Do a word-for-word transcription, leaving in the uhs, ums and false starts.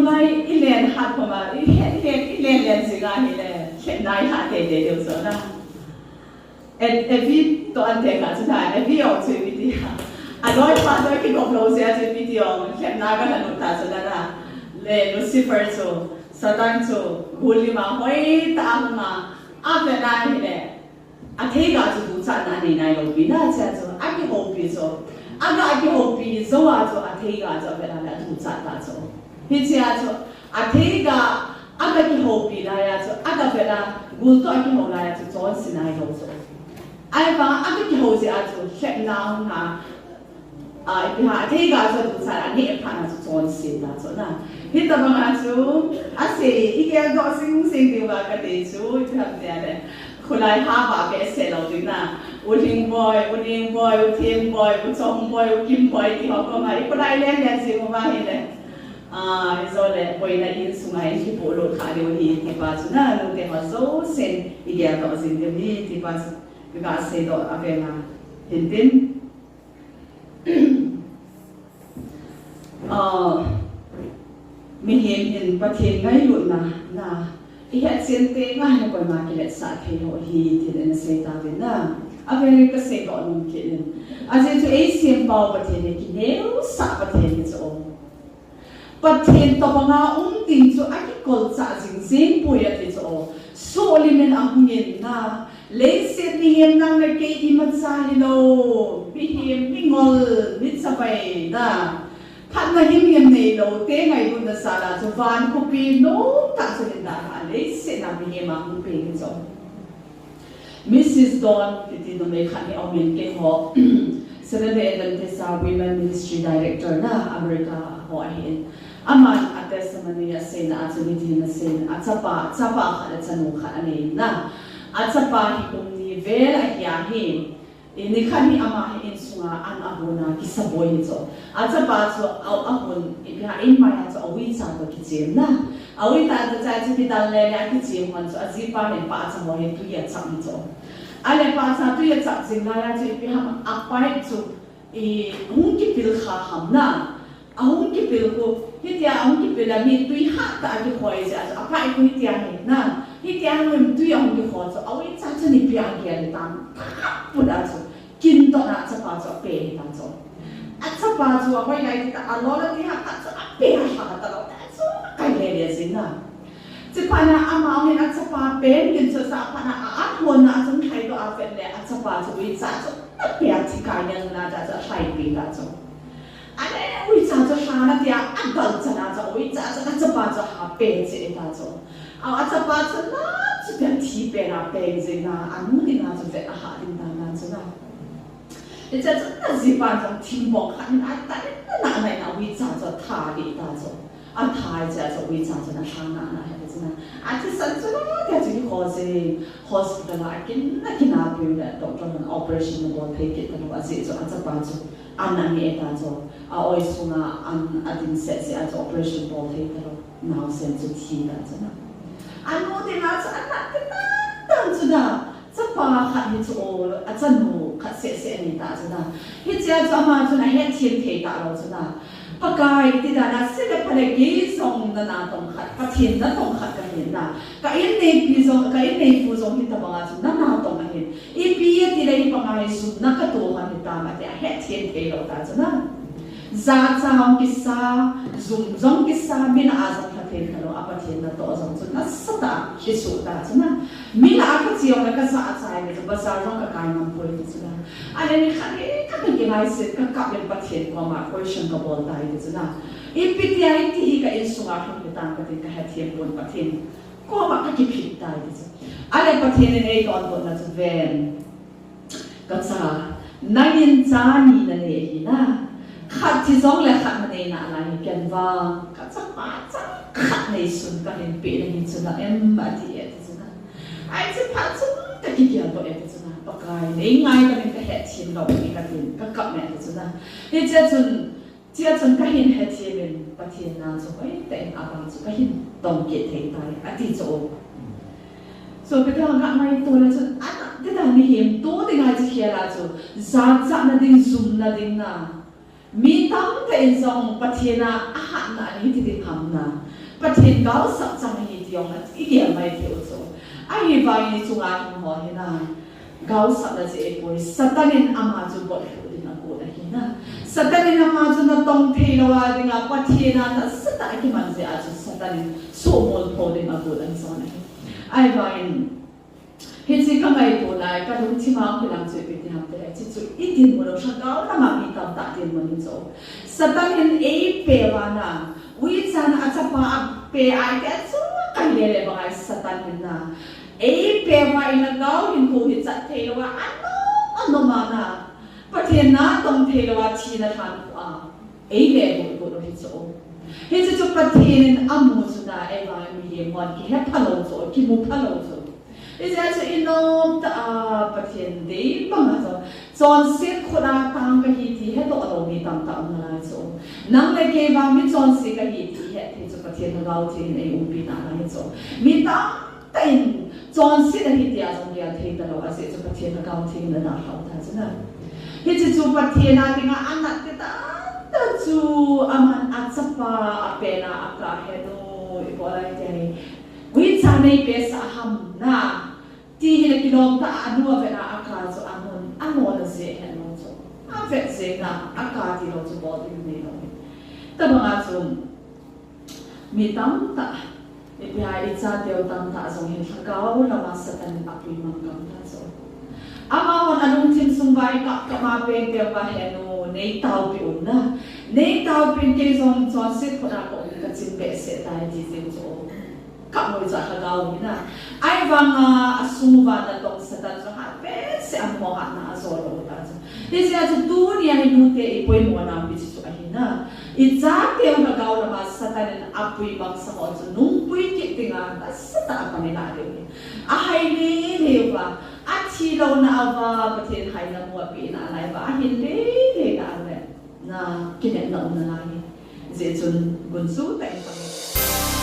Lai i len hat khoma, i het het, i len len jing ahile, lhepna i lha teitei diu chu na. E, Evi toh an te kha chu na, Evi jong chu ipi ti a. Aloipa toh kigop lou jeh a chu ipi ti jong, lhepna ka lha lut ta chu na na. Le Lucifer chu, Satan chu, gul lim a hoitah a hung a, avet na ahile, atheiga chu duchatna anei nailou pi na, chea chu, akihoupi chu. Aga akihoupi jou a chu, atheiga chu avet a le aduchat ta chu. Hichea chu, atheiga, aga kihoupi lai a chu, aga vet a, gul toh akihou lai a chu, chonse nailou chu. Ahivang, aga kihou jeh a chu, lhepna hung a, a, ipi ham, atheiga chu aduchat a, aneh phat na chu chonse ta chu na. Hitobang a chu, asei, i geldoh jing jing diu va kati chu, ipi ham tia le. Khulai ha va behseh lou ding na. U Lhingboi, U Nengboi, U Thengboi, U Chongboi, U Kimboi, ti ho koma, i khulai len len jing uva ahile. A, ijole, boina insunga i kipohlut kha diu ahi, ti pa chu na, nute ho jousen, i geldoh jing diu ahi, ti pa chu, ka seidoh a veng a. Hintin. Ah, mihem hin Pathen ngailutna, na, i hetchen teng ahile koima kiletsah theilou ahi, tin ana sei tauvin na. Avel in ka seidoh nom kit in. Ajeh chu eisempau Pathen hi kineosah Pathen hi chu. Pathen tobanga um ding chu akikolchah jing jeng poi ati chu. Suhlim in ahung in na. Leiset mihem nang le kei imacha hilou, mihem, mingol, mi chavai na. Phatna himhim neilou te ngailutna jal a chu van khopi nomtah chu hin dalha a leiset a mihem a hung peng hi chu. Missus Dawn kiti numei khat hi aum in, keiho Seventh Day Adventist a Women Ministry Director na America ho ahin. Aman a testimony aseina a chun hitin asei in, achapa, chapa khat le chanu khat anei in na. Achapa hi kum ni vel ahi a hi. I nikhat hi ama hi insunga an ahon a kisaboi hi chu. Achapa chu a, ahon, ipi ham, in mai a chu auicha toh kichem na. Auicha toh cha chu kidal le le akichem hon chu ajipa hin pahcha ho hi tui achap hi chu. Ahile pahcha tui achap jing lai a chu ipi ham, a pipe chu i hung kipil kha ham na. Ahung kipil khu, hitia ahung kipil a mi tui hattah a kikhoi jeh a chu, a pipe khu hitia hi na. Hitia hung tui ahung kikhoi chu, auicha chu nipi a agel hitam. Put a chu, kin toh na achapa chu ape hita chu. Achapa chu ahoilai tita, alol a tui hattah chu ape a lha talou ta chu, akai le le jing na. Chuphat na ama hin achapa pen kin chu asah phat na a, ahon na a chun lhaidoh a vet le achapa chu uicha chu ape a thikai nel na ta chu alhaipi ta chu. Ahile uicha chu lhan atia, adal chan a chu uicha chu achapa chu ahape cheh ta chu. A, achapa chu na chutia thi pen a peng jing na, anu ding a chu vet ahah ding dan a chu na. Hichea chu ajipa jong thingbong khat in atai na na na uicha chu atha ding ta chu. Atha chea chu uicha chu na lhan na na he chu na. Athisan chu na tia chu kikho jing. Hospital a akin, akin a pui le doctor hon operation na bol thei kit talou ajeh chu achapa chu an aneh ta chu. A oi sunga an ading seh seh a chu operation bol thei talou. Naosen chu thi ta chu na. Anu ding a chu ana ti tan tan chu na. Chapa khat hi chu o, achanu khat seh seh anei ta chu na. Hichea chu ama chun ahetthem thei talou chu na. Pakai ti dan a, se le pha le kei jong na natong khat, Pathen natong khat kahi na. Ka in neipi jong, ka in neipu jong hitobang a chu na natong ahin. Ipi ati le hibang a hi jumna katoh hon hitam ati ahetthem thei lou ta chu na. Jacha jong kisa, jum jong kisa, mi lah a jong lha thei talou a Pathen natoh jong chu nasatah a kisoh ta chu na. Mi lah a kache jong le kajah a chai le chu bazar jong kakai ngam poi ti chu na. Ahile nikhat hi khat kingaisih, kakap in Pathen koma question kabol tai ti chu na. Ipi tia hiti hi ka insunga hung hitam katin kahetthem pon, Pathen koma kakiphin tai ti chu. Ahile Pathen in eidonbutna chu ven. Kacha, nangin cha ni nanei ahi na. Khat thi jong le khat nanei nalai hi ken vang. Kachapa chang khat neisun kahin peh nahi chu na em ati e ti chu na. Ahi chu phat chun kakigeldoh e ti chu na. Pakai, nei ngai kamin kahetthem lou e katin, kakap e ti chu na. Hichea chun, chea chun kahin hetthem in Pathen na chu hoitah in abang chu kahin tong kit thei tai ati chu. So, Peter ngaito le chun, ana, ti dan mihem to ding a chu khel a chu, jachatna ding, jumna ding na. Mi tamtah in jong Pathen a ahatna hi ti ding ham na. Pathen gaosap chang ahi ti jong igel mai thei u chu. Ahivangin ichunga hung ho hi na, gaosap la jeh ahipoi, Satan in ama chu bol lhu ding agot ahi na. Satan in ama chu natong thei lou a dinga Pathen a nasatah a kiman jeh a chu Satan in suhmol pho ding agot ahi chu ahi. Ahivangin hiche ka ngaito lai, ka lungthim a kilang chu ipi ti ham tile, hiche chu i dinmun u, lhagao lama mi tamtah dinmun hi chu. Satan in eipeh uva na, uicha a achapa apeh a, iti a chu kahi lele banga Satan in na, eipeh uva i lhagao hinkho hi chat thei lou a, anom anom a na, Pathen natong thei lou a thina lhan khu a eile got got u hi chu. Hiche chu Pathen in amu chu na, eivang mihem hon kihe phalou chu, kimu phalou chu. Hijeh a chu i nomtah a Pathen dei banga chu, chonset khut a tang kahi ti hedoh lou mi tamtah um nalai chu. Nang le kei vang mi chonse kahi ti het thei chu Pathen Lhagao Theng in eiumpi nalai chu. Mi tamtah in chonset ahi tia jong gel thei talou, ajeh chu Pathen Lhagao Theng in adalhau ta chu na. Hiche chu Pathen a dinga anat tah tah chu, aman achapa apeh na, akah henu, ipi lai ti hi, uicha neipehsah ham na, ti hi le kilom tah a anu avet a, akah chu amun, anol a jeh helou chu, avet jeng na, akah tilou chu bol ding neilou hi. Tabanga chu mi tamtah, ipi ham, ichateu tamtah jong hi lhagao lama Satan in apui mang gam ta chu. Amahon alungthim sung uva ikap kap ma pengpeng uva, henu, neitaopi un na, neitaopi un, kei jong chonset khut a kaum, kachim behseh tai ti jeng chu. Kap noicha lhagao hi na. Ahivanga asung uva natong Satan chu hat behseh a, amaho hatna ajou lou ta chu. Hijeh a chu tunia hi nute ipoimo nau hiche chu ahi na. Ichateu lhagao lama Satan in apui mangsa ho chu nungpui kit dinga nasatah a pan ilah diu hi. Ahai lele uva, athilouna uva Pathen haina mu apeh nalai uva, ahin lele nalai, na kinepna um nalai hi. Hijeh chun gunchu tah in pang in.